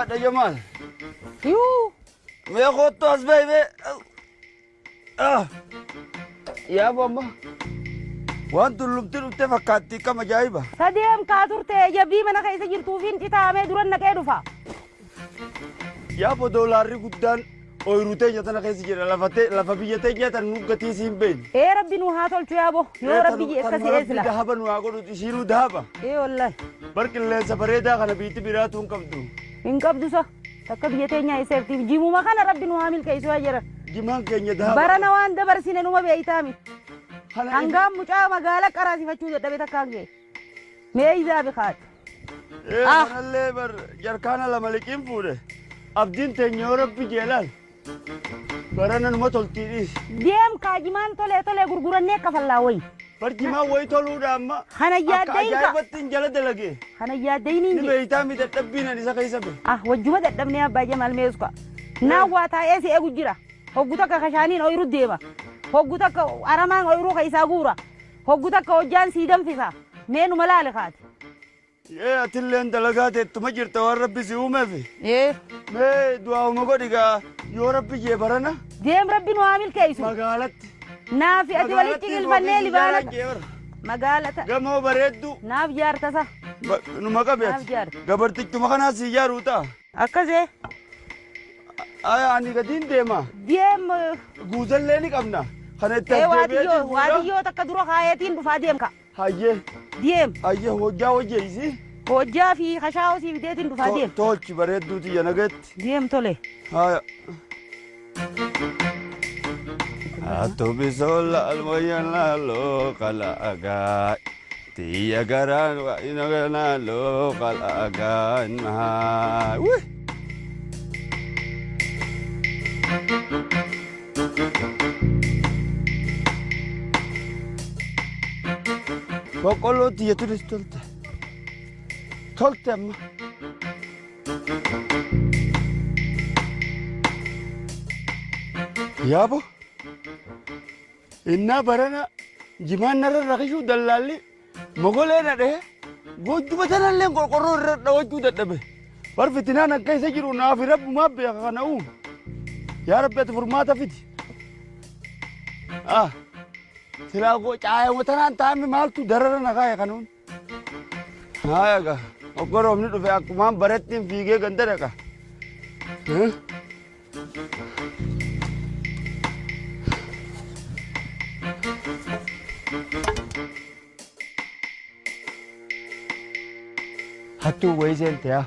Haadha Jamaal. Yuu. Mee kottu as bahi mee. Ah. Yaa bomba. Waan tullumti dhufte fakkaatti akkam ajaa'iba. Sadeem kaa turte jabbii mana keessa jirtuufiin citaamee duran naqee dhufa. Yaa bo doolaarri guddaan ooyiruu teenya tana keessa jira lafa te lafa biyya teenya tan nu gatii siin beeyne. Ee rabbi nu haa tolchu yaa bo yoo rabbi jee akkasi ee sila. Dahaba nu haa godhu isiinuu dahaba. Ee wallahi. Bar qilleensa bareedaa kana biitti biraatu hin qabdu. Hin qabdu sa. Takka biyya teenya eessa jirti jimuma kana rabbi nu haa milkeessu yaa jara. Jimaan keenya dahaba. Barana waan dabarsine numa beeytaami. Kana Hangaan mucaa magaala qaraasifachuu dadhabe takkaan ga'e. Mee izaa bikaat. Ee Ah. kanallee bar jarkaana lama liqiin fuudhe. Abdiin teenya yoo rabbi jeelaan. Barana numa toltii dhiisi. Deem kaajimaan tolee tolee gurgurannee kafallaa wayi. Bar jimaan wayi toluudha amma. Kana Akka yaaddayin ka. ajaa'ibatti hin jala dalage. Kana yaaddayin hin Ni jee. beeytaa mi dadhabbiin ani isa keessa be. Ah wajjuma dadhabnee abbaa jamaal meesuka. Naan waa taa'ee si eegu jira. Hoggu takka kashaaniin ooyiruu deema. Hoggu takka aramaan ooyiruu keessaa guura. Hoggu takka hojjaan sii danfisa. Mee numa laali kaati. Ee atilleen dalagaa teettuma jirta waan rabbi si uumeef. Ee. Mee du'aa'uma godhi gaa yoo rabbi jee barana Deem rabbi nu haa milkeessu. magaalatti. Naafi ati walitti qilfannee libaana. Magaalata. Gamoo bareedduu. Naaf jaartasa. Numa qabe Naaf ati. jaarta. Gabartichuma kanaa si ijaaruu ta'a. Akkasee. Aya ani gadiin deema. Deem. Guuzallee ni qabna. Kana itti Ee as waatiyyoo deebi'eetiin fuudha. waatiyyoo takka dura kaayetiin dhufaa deem ka. Hayyee Deem. hayyee hojjaa hojjeeysi. Hojjaa fi kashaa'oo sii fideetiin dhufaa deem. Tolchi bareedduu tiyya nageetti. Deem tole. Haya. Atubisola almoyanalo kalaga tiya garan wa inaganalo kalaga na. Wih. Boqqolloo tiyya tunis tolte. Tolte amma. Yaabo innaa barana jimaan narra rakishuu dallaalli mogolee na dhahe goojjuma tanallee qorqorroo irra dhawachuu dadhabe. Bar fitinaan akka isa jiru naafi rabbumaa beeka kana uume. Yaa Rabbi ati furmaata fidi. Ah, silaa caayama tanaan taa'ame maaltu darara na kaa'e kanuun. Haaya gaa obbo roobni dhufe akkumaan barattiin fiigee ganda dhaqa. Eh? Hattuu wayii seente yaa.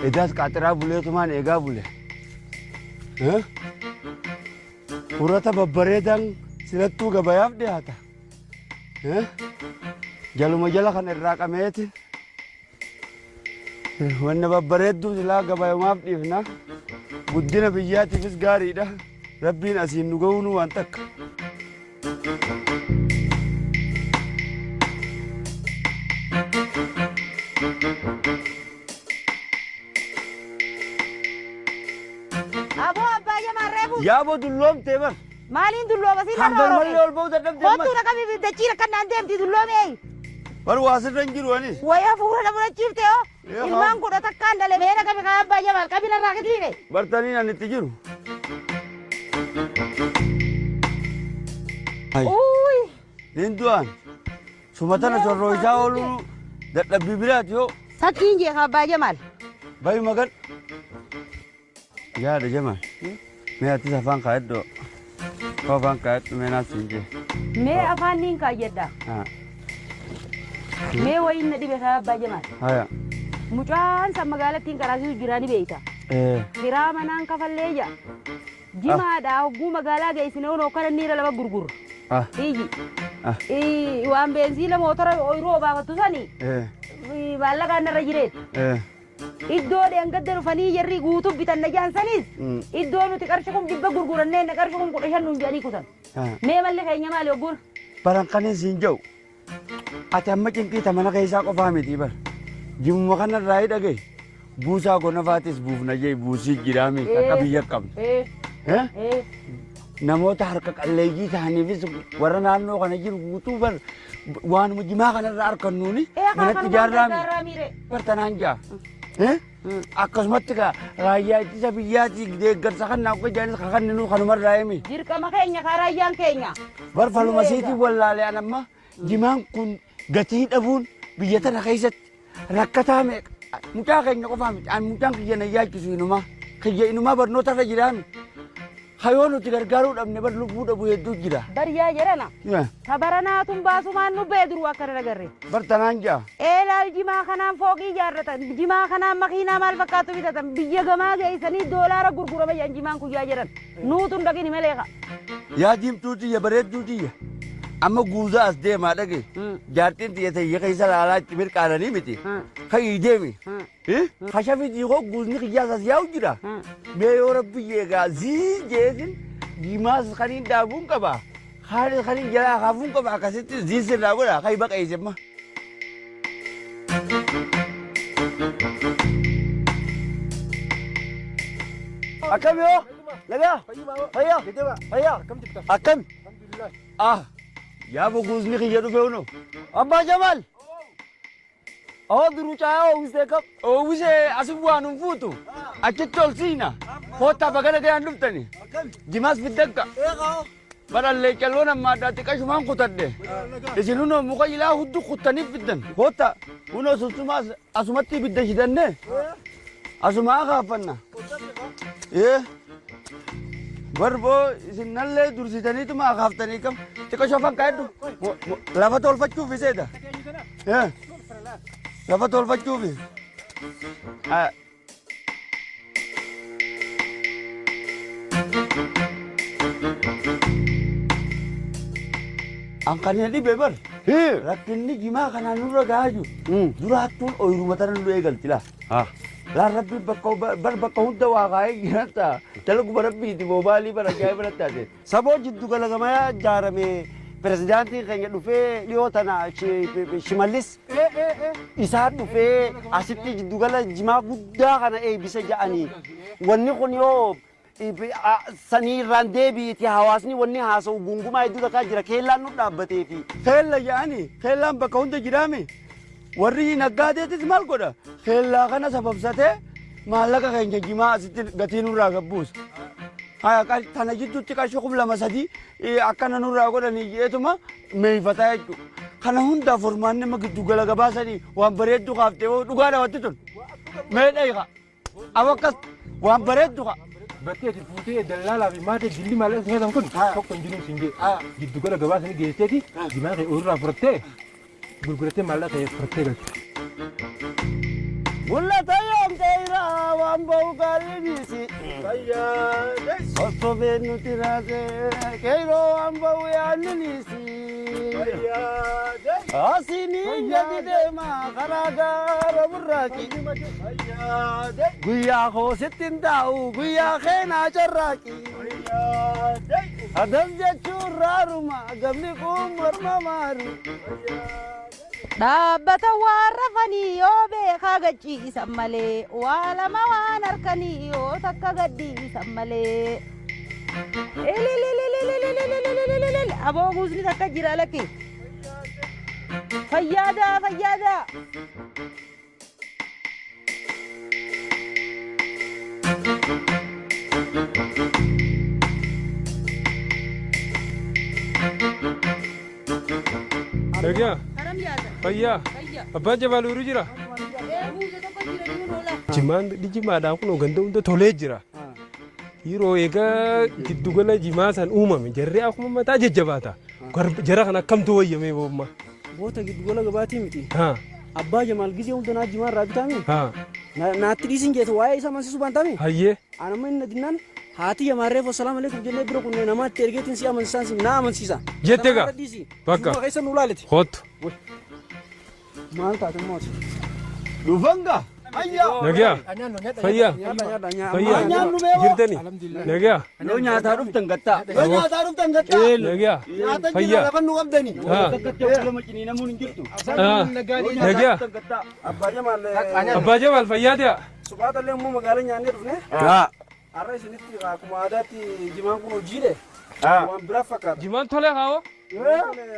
Edaas qaaxiraa buleetumaan eegaa bule. Eh? Furata babbareedaan silattuu gabayaaf dhiyaata. Eh? Jaluma jala kana irraa qameeti. Wanna babbareedduu silaa gabayumaaf dhiifna. Guddina biyyaatiifis gaariidha. Rabbiin asiin nu ga'uun waan takka. Aboo abbaa jamaan reefu. Yaaboo dulloomtee bar. Maaliin dullooma siin narra Hangar malee orome. ol ba'uu dadhabde Kottuu ammas. na qabi dachii rakkannaan deemti dulloomee. Bar waa sirra hin jiru anis. Wayii hafuura na fudhachiifte hoo. Ee, Ilmaan kudha takkaan dhale mee na qabi kaa abbaa jamaal qabi narraa kitiine. Bartaniin ani itti jiru. Ay, Uuy. Niin du'aan. Suma tana sorroo isaa ooluu dadhabbii biraati yoo. Sakkiin jee kaa abbaa jamaal. Bayi magan. Yaada jamaal. Mee atis afaan kaayadhu. Koo afaan kaayadhu mee naas siin jee. Mee afaan niin kaayyadha. Ah, Mee wayiin na dhibe kaa abbaa jamaal. Haya. Mucaan san magaalattiin qaraasisu jiraa ni beeyta. Eh. Kiraa manaan kafallee jaa. Jimaadhaa hogguu magaalaa geessine hunoo kana niira lama gurgurra. Ah. Iyyi. Ah. Waan beenziila mootora ooyiruu obaafattu sani Eh. maallaqaan narra jireet. Eh. Iddoo dheengadda dhufanii jarri guutuu bitan na jaan sanis Mm. iddoo nuti qarshi kun 100 gurgurannee na qarshi kun 15 nuun jedhanii kutan. Ah. Mee malli keenya maali hogguun? Baran kanin siin jedhu ati amma cinqii ta mana keessaa qofaa miti bar. Jimuma kanarraa hidha gahi. Buusaa gonofaatis buufna jee buusii jiraami akka biyya qabna. Eh. Eh? Eh. Namoota harka qalleeyyii ta'aniifis warra naannoo kana jiru guutuu bar waanuma jimaa kanarraa argannuuni Eh, manatti kanumaan ijaarraami. gargaaraa miire. Bar tanaan jaa. Akkasumatti kaa raayyaa ittisa biyyaatii deeggarsa kan naaf gajaanis kakanninuu kanumarraa himi. Dirqama keenya kaa raayyaan keenya. Bar faluma siitiin wallaalee an amma jimaan kun gatii dhabuun biyya tana keessatti rakkataa meeqa mucaa keenya qofaa miti an mucaan kiyya na yaachisu inumaa kiyya inumaa barnoota irra jiraami hayoo nuti gargaaruu dhabne bar lubbuu dhabu hedduu jira. Bar yaa jarana. Ta baranaa tun baasumaan nu bee duruu akkana dagarre. Bar tanaan ja'a. Ee laal jimaa kanaan fooqii ijaarratan jimaa kanaan makiinaa maal fakkaatu bitatan biyya gamaa geessanii doolaara gurgurama jedhan jimaan kun yaa jedhan nuutu hin dhaqini malee ka. Yaa diimtuu tiyya bareedduu tiyya. Amma guuzaa as deemaa dhage. Jaartiin tiyya tiyya keessa laalaa itti mirqaananii miti. Ka'ii deemi. Kashafi diikoo guuzni kiyyaas as yaa'u jira. Mee yoo rabbi jeegaa zii jeetin diimaas kaniin daabuun qaba. Haali kaniin jalaa kaafuun qaba akkasitti zii sirraa godha ka'i baqeesse amma. Akkam yoo? Nagaa? Fayyaa? Fayyaa? Akkam? Ah, yaa buguuzni kiyya dhufe huno. Abbaa Jamaal! Awoo duruu caayaa oowwistee kam? Oowwisee asin waan hin fuutu. Achitti ol siina. Koottaa baga nagayaan dhuftani. Jimaas fiddakka. Barallee calloon ammaa addaa xiqqashumaan kutadhe. Isin hunoo muka ilaa hudduu kuttaniif fiddan. Koottaa hunoo sunsumaas asumatti ibidda shidanne asuma akaaffanna. Ee. Barboo isin nallee dursitaniituma akaaftanii kam xiqqasho afaan kaa'edhu. Lafa tolfachuuf iseeta. Ee. Lafa tolfachuufi. Ah. An kan hin dhibe bar. Rakkinni jimaa kanaan nurra gahaa jiru. Duraattuun ooyiruma tana nu eegalti laa. Laan rabbi bakka bar bakka hunda waa kaa'ee jiranta. Dalaguma rabbiiti moobaalii bara ajaa'iba natti taate. Saboo jiddu gala gamayaa ijaarame pirezidaantiin keenya dhufee dhiyoo tana Shimallis isaa dhufee asitti jiddu gala jimaa guddaa kana eebbise jedhanii wanni kun yoo sanii irraan deebi'iti hawaasni wanni haasa'u gungumaa hedduu takkaa jira keellaan nu dhaabbatee fi. Keella jedhanii keellaan bakka hunda jiraame warri naggaadeetis maal godha keellaa kana sababsatee maallaqa keenya jimaa asitti gatii nurraa gabbuusa. Haya tana jidduutti qarshii 2000 3 akkana nurraa godhanii jeetuma meeyfataa jechuudha. Kana hundaa furmaanni amma giddu gala gabaa sanii waan bareedduu kaaftee hoo dhugaadha wanti tun. Mee dhayiqa. Awa akkas waan bareeddu kaa. Battee ati fuutee dallaalaa fi maatee dilli maallaqa si fayyadamu kun tokko hin jiru siin jedhe. Giddu gala gabaa sanii geesseeti jimaa kee ooyiruu irraa fudhattee gurgurattee maallaqa kee fudhattee galte. Mul'ata yoom qeeyraa waan ba'u gaarii dhiisi. Sossobeen nuti raasee qeyroo waan ba'u yaadni dhiisi. Asiiniin gadi deema karaa gaara burraaqi. Guyyaa koo sitti hin taa'u guyyaa kee naa carraaqi. Adas jechuun raaruma gabni kun morma maaru. Dhaabbata waan rafanii yoo beekaa gachiisan malee waa lama waan harkanii yoo takka gadhiisan malee. Ilililililililililililil aboo guusni takka jira lakki. Fayyaadaa fayyaadaa. Nagaa. Fayyaa. Abbaan Jabaa Luuruu jira. Jimaan jimaadhaa kun ganda hunda tolee jira. Yeroo egaa giddugala jimaa san uumame jarri akkuma mataa jajjabaata. Jara kan akkamtu wayyamee boomma. Goota giddugala gabaatii miti. Haa. Abbaa Jamaal gizee hunda naa jimaa irraa bitaami. Haa. Naatti dhiisin jeete waa'ee isa amansiisuu baantaami. Hayyee. An amma inni dinnaan haati Jamaal reefu assalaamu alaikum jennee bira kunne namaatti ergeetiin si amansiisaan si naa amansiisa. Jette gaa. Sana dhiisi. Bakka. Juma keessa nu laaliti. Kottu. Maal taate immoo ati? Dhufan gaa. Nagaa. Fayyaa. Fayyaa. Jirtani. Nagaa. Yoo nyaataa dhuftan gattaa. Yoo nyaataa dhuftan gattaa. Nagaa. Nyaata jira Fayyaa. lafa nu qabdani. Haa. Lama ciniinamuun hin jirtu. Ah. Nagaa. Abbaa Jamaal Abbaa Jamaal fayyaa ta'a. suphaata illee immoo magaalaa nyaannee dhufne. Haa. Har'a isinitti akkuma aadaatti jimaan kun hojiidhe. Waan biraa fakkaata. Jimaan tolee kaawoo.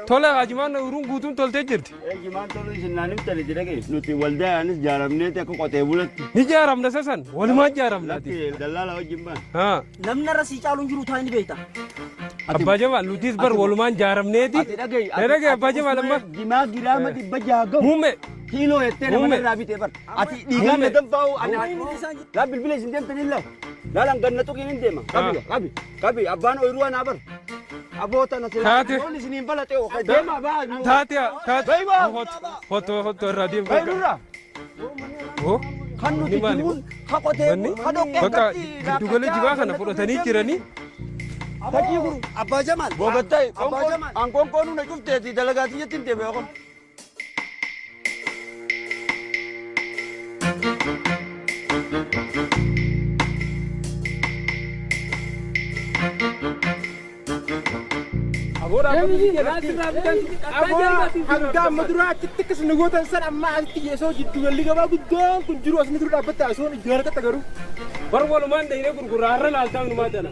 Tole jimaan ooyiruun guutuun toltee jirti. Jimaan toluu isin naan himtani jedhage nuti waldaanis jaaramneeti akka qotee bulatti. Ni jaaramna sasan walumaan jaaramnaati. Lakki dallaala wajjin baan. Haa. Namni irra sii caalu hin jiru taa'ee ni beekta. Abbaa Jamaal nutis bar walumaan jaaramneeti. Ati dhagahi. Na dhagahi Abbaa Jamaal amma. Jimaa giraama 600 gahu. Muummee. Kiiloo jettee nama Muummee. irraa bitee bar. Ati dhiigaan na Muummee. danfaa'u. Laa bilbila isin deemtanii laa. Laalaan ganna tuqiin hin deema. Qabi qabi qabi abbaan ooyiruu anaa bar. Aboota na silaa. Taate. Loon isiniin balaxee oo deema baa. Taate taate. Bayi baa. Hoto hoto irraa deemu. Bayi nurraa. Hoo. Kan nuti Ni maali? jiruun ka qotee Manni ka dhoqqee bakka akkatti giddugala jimaa kana fudhatanii jiranii. Takii guru. Abbaa Jamaal. Bogattai. Abbaa Jamaal. An konkoonuu na cufteeti dalagaatii jetti hin deeme yoo. Hanga amma dura achitti akkas nu gootan san amma asitti yeesoo jiddu galli gabaa guddaan kun jiru asni dura dhaabbatta osoo iddoo harkatti garuu. Bar walumaan dhayinee gurgurraa har'a laaltaa numaa tana.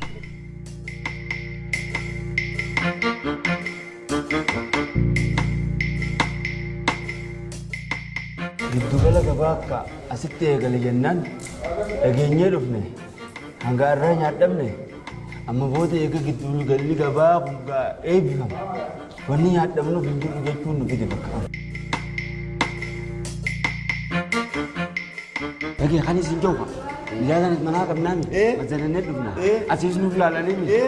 Giddugala gabaa akka asitti eegale jennaan dhageenyee dhufne hanga irraa nyaadhamne amma booda eega giddugalli gabaa kun eebbifame wanni nyaadhamnuuf hin jiru jechuun nu fide bakka kana. Dhagee kan isin jiru ilaalan manaa qabnaan mazanannee dhufna asiis nuuf laalanii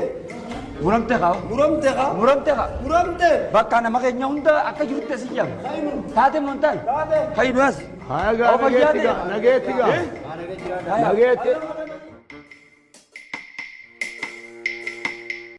muramte kaa Muramte kaa. muramte kaa Muramte. bakka nama keenya hunda akka jirutti asin jaba taate montaan Taate. Hayi du'as. Nageetti gaa. Nageetti gaa. Nageetti.